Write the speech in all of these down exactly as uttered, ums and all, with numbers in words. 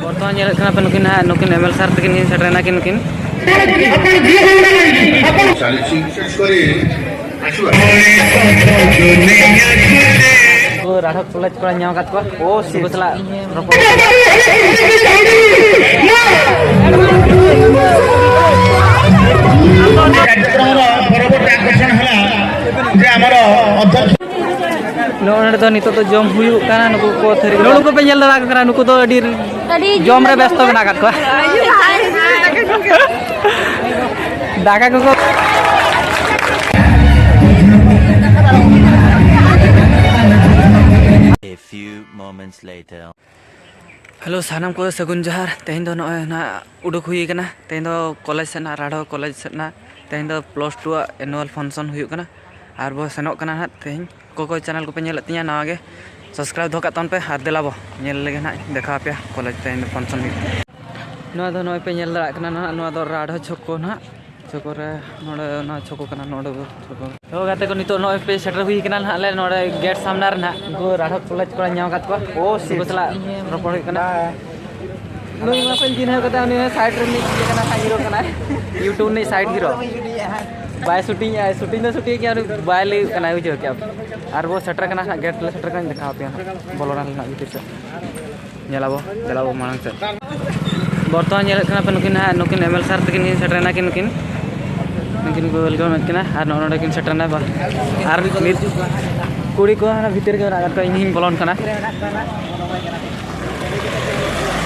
ᱵᱚᱨᱛᱚᱢᱟᱱ ᱧᱮᱞᱮᱫ ᱠᱟᱱᱟ ᱯᱮ ᱱᱩᱠᱤᱱ ᱦᱟᱸᱜ, ᱱᱩᱠᱤᱱ ᱮᱢ ᱮᱞ ᱥᱟᱨ ᱛᱟᱹᱠᱤᱱ ᱠᱤᱱ ᱥᱮᱴᱮᱨᱮᱱᱟ ᱠᱤᱱ ᱱᱩᱠᱤᱱ᱾ ᱪᱟᱹᱞᱤ ᱥᱤᱠᱥ ᱠᱚᱨᱮ ᱩᱱᱠᱩ ᱨᱟᱴᱷᱚᱠ ᱠᱚᱞᱮᱡᱽ ᱠᱚᱲᱟ ᱧᱟᱢ ᱟᱠᱟᱫ ᱠᱚᱣᱟ᱾ ᱳ, ᱩᱱᱠᱩ ᱥᱟᱞᱟᱜ ᱨᱚᱯᱚᱲ᱾ ᱠᱟᱨᱡᱚᱠᱨᱚᱢ ᱨᱮ ᱯᱚᱨᱚᱵᱚᱨᱛᱤ ᱟᱠᱚᱨᱥᱚᱱ ᱦᱮᱱᱟᱜ ᱡᱮ ᱟᱢᱟᱨ ᱚᱫᱷᱭᱚᱠᱥᱚ ᱱᱚᱜᱼᱚ ᱱᱚᱰᱮ ᱫᱚ ᱱᱤᱛᱚᱜ ᱫᱚ ᱡᱚᱢ ᱦᱩᱭᱩᱜ ᱠᱟᱱᱟ᱾ ᱱᱩᱠᱩ ᱠᱚ ᱛᱷᱟᱹᱨᱤ ᱠᱚ, ᱱᱩᱠᱩ ᱯᱮ ᱧᱮᱞ ᱫᱟᱲᱮᱭᱟᱠᱚ ᱠᱟᱱᱟ, ᱱᱩᱠᱩ ᱫᱚ ᱟᱹᱰᱤ ᱟᱹᱰᱤ ᱡᱚᱢ ᱨᱮ ᱵᱮᱥᱛᱚ ᱢᱮᱱᱟᱜ ᱟᱠᱟᱫ ᱠᱚᱣᱟ᱾ ᱫᱟᱠᱟ ᱠᱚᱠᱚ A few moments later. Hello, ᱥᱟᱱᱟᱢ ᱠᱚ ᱥᱟᱹᱜᱩᱱ ᱡᱚᱦᱟᱨ᱾ ᱛᱮᱦᱮᱧ ᱫᱚ ᱱᱚᱜᱼᱚᱭ ᱱᱟᱦᱟᱜ ᱩᱰᱩᱠ ᱦᱩᱭ ᱠᱟᱱᱟ᱾ ᱛᱮᱦᱮᱧ ᱫᱚ ᱠᱚᱞᱮᱡᱽ ᱥᱮᱫ ᱱᱟᱦᱟᱜ, ᱨᱟᱲᱦᱚ ᱠᱚᱞᱮᱡᱽ ᱥᱮᱫ ᱱᱟᱦᱟᱜ ᱛᱮᱦᱮᱧ ᱫᱚ ᱯᱞᱟᱥ ᱴᱩ ᱟᱜ ᱮᱱᱩᱣᱟᱞ ᱯᱷᱟᱱᱥᱚᱱ ᱦᱩᱭᱩᱜ ᱠᱟᱱᱟ᱾ ᱟᱨ ᱵᱚ ᱥᱮᱱᱚᱜ ᱠᱟᱱᱟ ᱱᱟᱦᱟᱜ ᱛᱮᱦᱮᱧ᱾ ᱚᱠᱚᱭ ᱠᱚ ᱪᱮᱱᱮᱞ ᱠᱚᱯᱮ ᱧᱮᱞᱮᱫ ᱛᱤᱧᱟ ᱱᱟᱣᱟ ᱜᱮ, ᱥᱟᱵᱥᱠᱨᱟᱭᱤᱵᱽ ᱫᱚᱦᱚ ᱠᱟᱜ ᱛᱟᱵᱚᱱ ᱯᱮ᱾ ᱟᱨ ᱫᱮᱞᱟ ᱵᱚ ᱧᱮᱞ ᱞᱮᱜᱮ ᱱᱟᱦᱟᱜ, ᱫᱮᱠᱷᱟᱣ ᱟᱯᱮᱭᱟ ᱠᱚᱞᱮᱡᱽ ᱛᱮᱦᱮᱧ ᱫᱚ ᱯᱷᱟᱱᱥᱚᱱ ᱦᱩᱭᱩᱜ ᱠᱟᱱᱟ᱾ ᱱᱚᱣᱟ ᱫᱚ ᱱᱚᱜᱼᱚᱭ ᱯᱮ ᱧᱮᱞ ᱫᱟᱲᱮᱭᱟᱜ ᱠᱟᱱᱟ ᱱᱟᱦᱟᱜ, ᱱᱚᱣᱟ ᱫᱚ ᱨᱟᱲᱦᱚ ᱪᱷᱚᱠ ᱠᱚ ᱱᱟᱦᱟᱜ᱾ ᱪᱷᱚᱠ ᱨᱮ ᱱᱚᱰᱮ ᱚᱱᱟ ᱪᱷᱚᱠ ᱠᱟᱱᱟ, ᱱᱚᱰᱮ ᱫᱚ ᱪᱷᱚᱠ᱾ ᱛᱚ ᱜᱟᱛᱮ ᱠᱚ, ᱱᱤᱛᱚᱜ ᱱᱚᱜᱼᱚᱭ ᱯᱮ ᱥᱮᱴᱮᱨ ᱦᱩᱭ ᱠᱟᱱᱟ ᱱᱟᱦᱟᱜ ᱟᱞᱮ ᱱᱚᱰᱮ ᱜᱮᱴ ᱥᱟᱢᱱᱟ ᱨᱮ ᱱᱟᱦᱟᱜ᱾ ᱩᱱᱠᱩ ᱨᱟᱲᱦᱚ ᱠᱚᱞᱮᱡᱽ ᱠᱚᱲᱟ ᱧᱟᱢ ᱟᱠᱟᱫ ᱠᱚᱣᱟ᱾ ᱳ, ᱩᱱᱠᱩ ᱥᱟᱞᱟᱜ ᱨᱚᱯᱚᱲ ᱦᱩᱭᱩᱜ ᱠᱟᱱᱟ᱾ ᱱᱩᱭ ᱢᱟ ᱠᱚᱧ ᱪᱤᱱᱦᱟᱹᱣ ᱠᱟᱫᱟ, ᱩᱱᱤ ᱦᱚᱸ ᱥᱟᱭᱤᱰ ᱨᱤᱱᱤᱡ ᱤᱭᱟᱹ ᱠᱟᱱᱟ, ᱦᱟᱸᱜ ᱦᱤᱨᱳ ᱠᱟᱱᱟᱭ᱾ YouTube ᱨᱤᱱᱤᱡ ᱥᱟᱭᱤᱰ ᱦᱤᱨᱳ᱾ ᱵᱟᱭ ᱥᱩᱴᱤᱝ ᱮᱜᱼᱟ, ᱥᱩᱴᱤᱝ ᱫᱚ ᱥᱩᱴᱤᱝ ᱜᱮᱭᱟ, ᱩᱱᱤ ᱵᱟᱭ ᱞᱟᱹᱭ ᱠᱟᱱᱟ, ᱵᱩᱡᱷᱟᱹᱣ ᱠᱮᱜᱼᱟ ᱯᱮ᱾ ᱟᱨ ᱵᱚ ᱥᱮᱴᱮᱨ ᱠᱟᱱᱟ ᱦᱟᱸᱜ, ᱜᱮᱴ ᱞᱮ ᱥᱮᱴᱮᱨ ᱠᱟᱱᱟ, ᱫᱮᱠᱷᱟᱣ ᱟᱯᱮᱭᱟ ᱦᱟᱸᱜ ᱵᱚᱞᱚᱱᱟ ᱞᱮ ᱦᱟᱸᱜ ᱵᱷᱤᱛᱤᱨ ᱥᱮᱫ᱾ ᱧᱮᱞᱟᱵᱚ, ᱪᱟᱞᱟᱵᱚ ᱢᱟᱲᱟᱝ ᱥᱮᱫ᱾ ᱵᱚᱨᱛᱚᱢᱟᱱ ᱧᱮᱞᱮᱫ ᱠᱟᱱᱟ ᱯᱮ ᱱᱩᱠᱤᱱ ᱦᱟᱸᱜ, ᱱᱩᱠᱤᱱ ᱮᱢ ᱮᱞ ᱥᱟᱨ ᱛᱟᱹᱠᱤᱱ ᱠᱤᱱ ᱥᱮᱴᱮᱨᱮᱱᱟ ᱠᱤᱱ ᱱᱩᱠᱤᱱ᱾ ᱱᱩᱠᱤᱱ ᱠᱚ ᱣᱮᱞᱠᱟᱢᱮᱫ ᱠᱤᱱᱟ ᱟᱨ ᱱᱚᱜᱼᱚ ᱱᱚᱰᱮ ᱠᱤᱱ ᱥᱮᱴᱮᱨᱮᱱᱟ ᱵᱟ-, ᱟᱨ ᱢᱤᱫ ᱠᱩᱲᱤ ᱠᱚ ᱦᱟᱱᱟ ᱵᱷᱤᱛᱤᱨ ᱨᱮᱜᱮ ᱢᱮᱱᱟᱜ ᱟᱠᱟᱫ ᱠᱚᱣᱟ, ᱤᱧ ᱦᱚᱸᱧ ᱵᱚᱞᱚᱱ ᱠᱟᱱᱟ᱾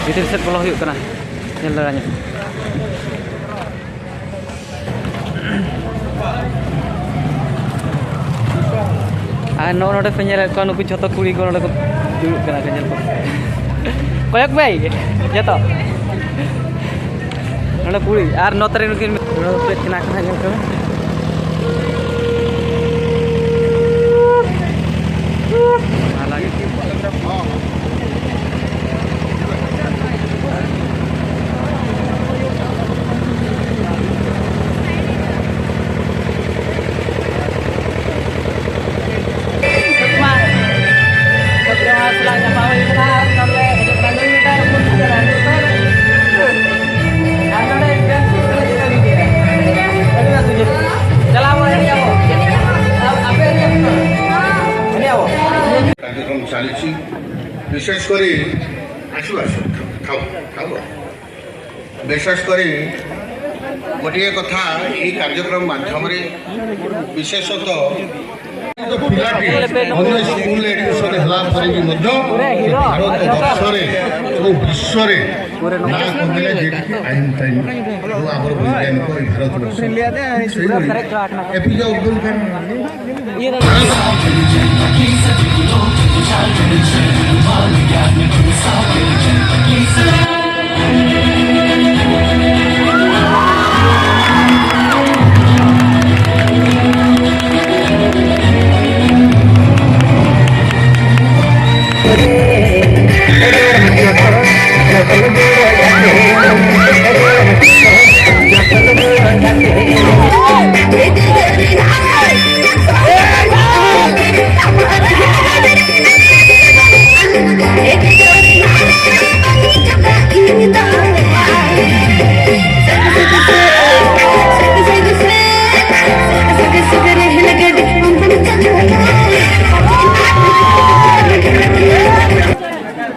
ᱵᱷᱤᱛᱤᱨ ᱥᱮᱫ ᱵᱚᱞᱚ ᱦᱩᱭᱩᱜ ᱠᱟᱱᱟ, ᱧᱮᱞ ᱫᱟᱲᱮᱭᱟᱜ᱾ ᱟᱨ ᱱᱚᱜᱼᱚ ᱱᱚᱰᱮ ᱯᱮ ᱧᱮᱞᱮᱫ ᱠᱚᱣᱟ, ᱱᱩᱠᱩ ᱡᱷᱚᱛᱚ ᱠᱩᱲᱤ ᱠᱚ ᱱᱚᱰᱮ ᱠᱚ ᱫᱩᱲᱩᱵ ᱠᱟᱱᱟ ᱠᱚ, ᱧᱮᱞ ᱠᱚ᱾ ᱠᱚᱭᱚᱜ ᱯᱮ, ᱡᱷᱚᱛᱚ᱾ ᱱᱚᱰᱮ ᱠᱩᱲᱤ ᱟᱨ ᱱᱚᱛᱮ ᱨᱮ ᱱᱩᱠᱤᱱ ᱱᱚᱰᱮ ᱠᱚ ᱯᱮᱫ ᱠᱟᱱᱟ ᱠᱚ, ᱧᱮᱞ ᱠᱚ᱾ ᱟᱞᱟᱜ ᱜᱮ᱾ ବିଶେଷ କରି, ଆସୁ, ଆସୁ, ଖାଉ, ଖାଉ, ଖାଉ। ବିଶେଷ କରି ଗୋଟିଏ କଥା, ଏଇ କାର୍ଯ୍ୟକ୍ରମ ମାଧ୍ୟମରେ ବିଶେଷତଃ ପିଲାଟି ଅନ୍ୟ ସ୍କୁଲରେ ଆଡମିସନ ହେଲା ପରେ ବି ମଧ୍ୟ ସେ ଭାରତ ବର୍ଷରେ ଏବଂ ବିଶ୍ୱରେ ନାଁ କମେଇଲା, ଯେକି ଆଇନଷ୍ଟାଇନ, ଯେଉଁ ଆମର ବୈଜ୍ଞାନିକ ଏଇ ଭାରତବର୍ଷ। ସେଇଭଳି ଏପିଜେ ଅବଦୁଲ କାଲାମ।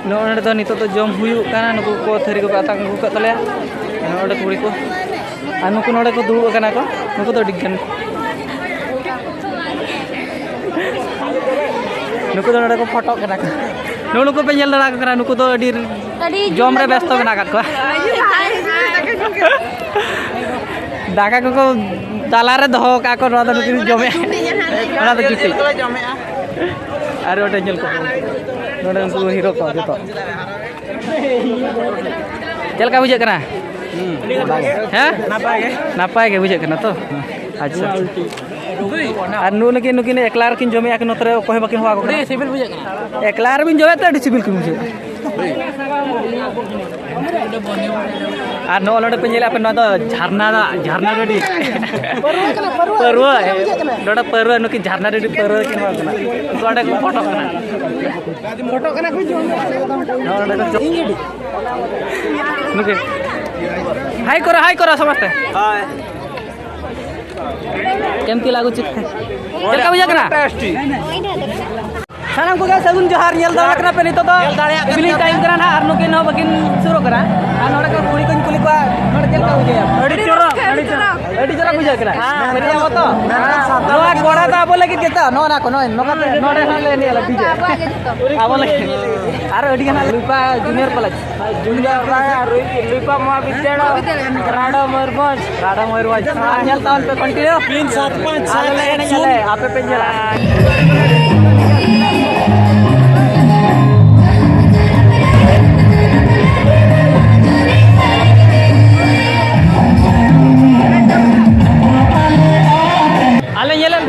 ᱱᱚᱜᱼᱚ ᱱᱚᱰᱮ ᱫᱚ ᱱᱤᱛᱚᱜ ᱫᱚ ᱡᱚᱢ ᱦᱩᱭᱩᱜ ᱠᱟᱱᱟ᱾ ᱱᱩᱠᱩ ᱠᱚ ᱛᱷᱟᱹᱨᱤ ᱠᱚᱠᱚ ᱟᱛᱟᱝ ᱟᱹᱜᱩ ᱠᱟᱜ ᱛᱟᱞᱮᱭᱟ᱾ ᱱᱚᱜᱼᱚ ᱱᱚᱰᱮ ᱠᱩᱲᱤ ᱠᱚ, ᱟᱨ ᱱᱩᱠᱩ ᱱᱚᱰᱮ ᱠᱚ ᱫᱩᱲᱩᱵ ᱟᱠᱟᱱᱟ ᱠᱚ᱾ ᱱᱩᱠᱩ ᱫᱚ ᱟᱹᱰᱤ ᱜᱟᱱ, ᱱᱩᱠᱩ ᱫᱚ ᱱᱚᱰᱮ ᱠᱚ ᱯᱷᱳᱴᱳᱜ ᱠᱟᱱᱟ ᱠᱚ᱾ ᱱᱩᱜᱼᱩ ᱱᱩᱠᱩ ᱯᱮ ᱧᱮᱞ ᱫᱟᱲᱮᱭᱟᱠᱚ ᱠᱟᱱᱟ, ᱱᱩᱠᱩ ᱫᱚ ᱟᱹᱰᱤ ᱟᱹᱰᱤ ᱡᱚᱢ ᱨᱮ ᱵᱮᱥᱛᱚ ᱢᱮᱱᱟᱜ ᱟᱠᱟᱫ ᱠᱚᱣᱟ᱾ ᱫᱟᱠᱟ ᱠᱚᱠᱚ ᱛᱟᱞᱟᱨᱮ ᱫᱚᱦᱚ ᱠᱟᱜᱼᱟ ᱠᱚ, ᱱᱚᱣᱟ ᱫᱚ ᱱᱩᱠᱤᱱ ᱡᱚᱢᱮᱫ, ᱚᱱᱟ ᱫᱚ ᱡᱩᱴᱤ᱾ ᱟᱨ ᱚᱸᱰᱮ ᱧᱮᱞ ᱠᱚ, ᱱᱚᱰᱮ ᱩᱱᱠᱩ ᱦᱤᱨᱳ ᱠᱚ ᱡᱚᱛᱚ᱾ ᱪᱮᱫ ᱞᱮᱠᱟ ᱵᱩᱡᱷᱟᱹᱜ ᱠᱟᱱᱟ? ᱦᱮᱸ? ᱱᱟᱯᱟᱭ ᱜᱮ ᱵᱩᱡᱷᱟᱹᱜ ᱠᱟᱱᱟ ᱛᱚ? ᱟᱪᱪᱷᱟ, ᱟᱪᱪᱷᱟ᱾ ᱟᱨ ᱱᱩᱜᱼᱩ ᱱᱩᱠᱤᱱ, ᱱᱩᱠᱤᱱ ᱮᱠᱞᱟ ᱨᱮᱠᱤᱱ ᱡᱚᱢᱮᱫᱼᱟ ᱠᱤᱱ, ᱱᱚᱛᱮ ᱨᱮ ᱚᱠᱚᱭ ᱦᱚᱸ ᱵᱟᱹᱠᱤᱱ ᱦᱚᱦᱚ ᱟᱠᱚ ᱠᱟᱱᱟ᱾ ᱟᱹᱰᱤ ᱥᱤᱵᱤᱞ ᱵᱩᱡᱷᱟᱹᱜ ᱠᱟᱱᱟ᱾ ᱮᱠᱞᱟ ᱨᱮᱵᱤᱱ ᱡᱚᱢᱮᱫ ᱛᱮ ᱟᱹᱰᱤ ᱥᱤᱵᱤᱞ ᱠᱤᱱ ᱵᱩᱡᱷᱟᱹᱣᱮᱫᱼᱟ᱾ ᱟᱨ ᱱᱚᱜᱼᱚ ᱱᱚᱰᱮ ᱯᱮ ᱧᱮᱞᱮᱫᱼᱟ ᱯᱮ, ᱱᱚᱣᱟ ᱫᱚ ᱡᱷᱟᱨᱱᱟ ᱫᱟᱜ, ᱡᱷᱟᱨᱱᱟ ᱰᱟᱹᱰᱤ᱾ ᱯᱟᱹᱨᱣᱟᱹ, ᱱᱚᱰᱮ ᱯᱟᱹᱨᱣᱟᱹ, ᱱᱩᱠᱤᱱ ᱡᱷᱟᱨᱱᱟ ᱰᱟᱹᱰᱤ ᱯᱟᱹᱨᱣᱟᱹ ᱠᱤᱱ ᱮᱢᱟ ᱠᱚ ᱠᱟᱱᱟ᱾ ᱩᱱᱠᱩ ᱚᱸᱰᱮ ᱠᱚ ᱯᱷᱳᱴᱳᱜ ᱠᱟᱱᱟ᱾ ᱯᱷᱳᱴᱳᱜ ᱠᱟᱱᱟ ᱠᱚ, ᱡᱚᱢ ᱠᱟᱱᱟ ᱠᱚ᱾ ᱱᱚᱜᱼᱚ ᱱᱚᱰᱮ ᱠᱚ ᱡᱚᱢ᱾ ᱱᱩᱠᱤᱱ᱾ ହାଇ କର, ହାଇ କର ସମସ୍ତେ। ହାଇ। କେମିତି ଲାଗୁଛି? କେମିତି ବୁଝା କରା? ଟେଷ୍ଟି। ᱥᱟᱱᱟᱢ ᱠᱚᱜᱮ ᱥᱟᱹᱜᱩᱱ ᱡᱚᱦᱟᱨ᱾ ᱧᱮᱞ ᱫᱟᱲᱮᱭᱟᱜ ᱠᱟᱱᱟ ᱯᱮ, ᱱᱤᱛᱚᱜ ᱫᱚ ᱧᱮᱞ ᱫᱟᱲᱮᱭᱟᱜ ᱠᱟᱱᱟ ᱤᱵᱷᱤᱱᱤᱝ ᱯᱮ᱾ ᱴᱟᱭᱤᱢ ᱠᱟᱱᱟ ᱱᱟᱦᱟᱜ, ᱟᱨ ᱱᱩᱠᱤᱱ ᱦᱚᱸ ᱵᱟᱹᱠᱤᱱ ᱥᱩᱨᱚᱜ ᱠᱟᱱᱟ᱾ ᱟᱨ ᱱᱚᱰᱮ ᱠᱚ ᱠᱩᱲᱤ ᱠᱚᱧ ᱠᱩᱞᱤ ᱠᱚᱣᱟ, ᱱᱚᱰᱮ ᱪᱮᱫ ᱞᱮᱠᱟ ᱵᱩᱡᱷᱟᱹᱣ ᱧᱟᱢ? ᱟᱹᱰᱤ ᱪᱚᱨᱚᱠ, ᱟᱹᱰᱤ ᱪᱚᱨᱚᱠ᱾ ᱟᱹᱰᱤ ᱪᱚᱨᱚᱠ ᱵᱩᱡᱷᱟᱹᱜ ᱠᱟᱱᱟ᱾ ᱦᱮᱸ᱾ ᱵᱟᱹᱲᱤᱡ ᱟᱵᱚ ᱛᱚ? ᱦᱮᱸ᱾ ᱱᱚᱣᱟ ᱠᱚᱲᱟ ᱫᱚ ᱟᱵᱚ ᱞᱟᱹᱜᱤᱫ ᱜᱮᱛᱚ, ᱱᱚᱜᱼᱚ ᱱᱟ ᱠᱚ, ᱱᱚᱜᱼᱚᱭ ᱱᱚᱝᱠᱟ ᱛᱮ, ᱱᱚᱰᱮ ᱦᱚᱸ ᱞᱮ ᱮᱱᱮᱡ ᱟᱞᱮ ᱰᱤᱡᱮ᱾ ᱟᱵᱚᱣᱟᱜ ᱜᱮ ᱡᱚᱛᱚ᱾ ᱟᱵᱚ ᱞᱟᱹᱜᱤᱫ᱾ ᱟᱨ ᱟᱹᱰᱤ ᱜᱟᱱ ᱦᱟᱸᱜ ᱞᱩᱯᱟ ᱡᱩᱱᱤᱭᱚᱨ ᱠᱚᱞᱮᱡᱽ᱾ ᱡᱩᱱᱤᱭᱚᱨ ᱨᱟᱭ ᱟᱨ ᱞᱩᱯᱟ ᱢᱚᱦᱟᱵᱤᱫᱽᱭᱟᱞᱚᱭ, ᱨᱟᱰᱟ ᱢᱚᱭᱩᱨᱵᱷᱚᱸᱡᱽ᱾ ᱨᱟᱰᱟ ᱢᱚᱭᱩᱨᱵᱷᱚᱸᱡᱽ᱾ ᱟᱨ ᱧᱮᱞ ᱛᱟᱵᱚᱱ ᱯᱮ ᱠᱚᱱᱴᱤᱱᱤᱭᱩ᱾ ᱛᱤᱱ ᱥᱟᱛ ᱯᱟᱸᱪ ᱟᱞᱮ ᱥᱟᱛ ᱞᱮ ᱮᱠ ᱮᱱᱮᱡ ᱟᱞᱮ, ᱥᱩᱱ᱾ ᱟᱯᱮ ᱯᱮ ᱧᱮᱞᱟ᱾ ᱟᱞᱮ ᱧᱮᱞᱮᱫ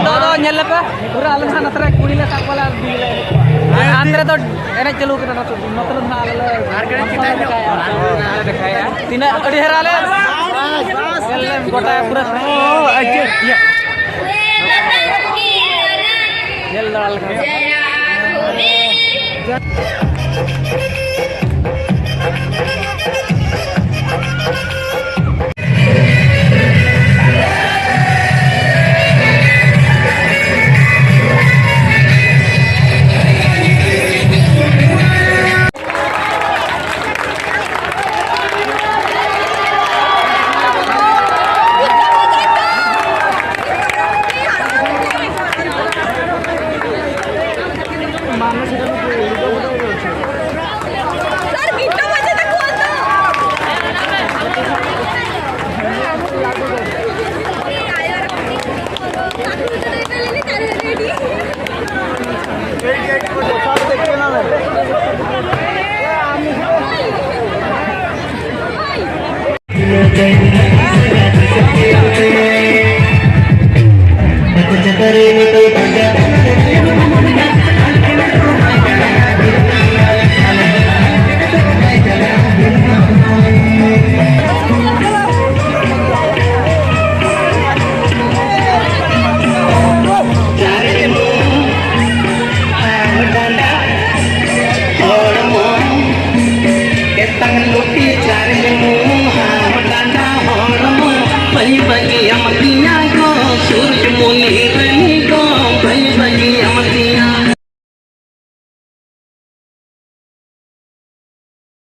ᱫᱚ, ᱫᱚ ᱧᱮᱞ ᱞᱮᱯᱮ᱾ ᱯᱩᱨᱟᱹ ᱟᱞᱮ ᱫᱚ ᱦᱟᱸᱜ ᱱᱚᱛᱮ ᱨᱮ ᱠᱩᱲᱤ ᱞᱮ ᱥᱟᱵ ᱠᱚᱣᱟ ᱞᱮ ᱟᱨ ᱰᱤᱡᱮ ᱞᱮ ᱮᱱᱮᱡ ᱠᱚᱣᱟ᱾ ᱦᱟᱱᱛᱮ ᱨᱮᱫᱚ ᱮᱱᱮᱡ ᱪᱟᱹᱞᱩ ᱠᱟᱱᱟ, ᱱᱚᱛᱮ, ᱱᱚᱛᱮ ᱨᱮᱫᱚ ᱦᱟᱸᱜ ᱟᱞᱮ ᱞᱮ ᱟᱨ ᱠᱟᱹᱴᱤᱡ ᱪᱮᱛᱟᱱ ᱧᱚᱜ᱾ ᱛᱤᱱᱟᱹᱜ ᱟᱹᱰᱤ ᱦᱮᱨᱟ ᱞᱮ ᱧᱮᱞ ᱞᱮᱢ ᱜᱚᱴᱟ ᱯᱩᱨᱟᱹ ᱧᱮᱞ ᱫᱟᱲᱟ ᱞᱮᱠᱷᱟᱱ᱾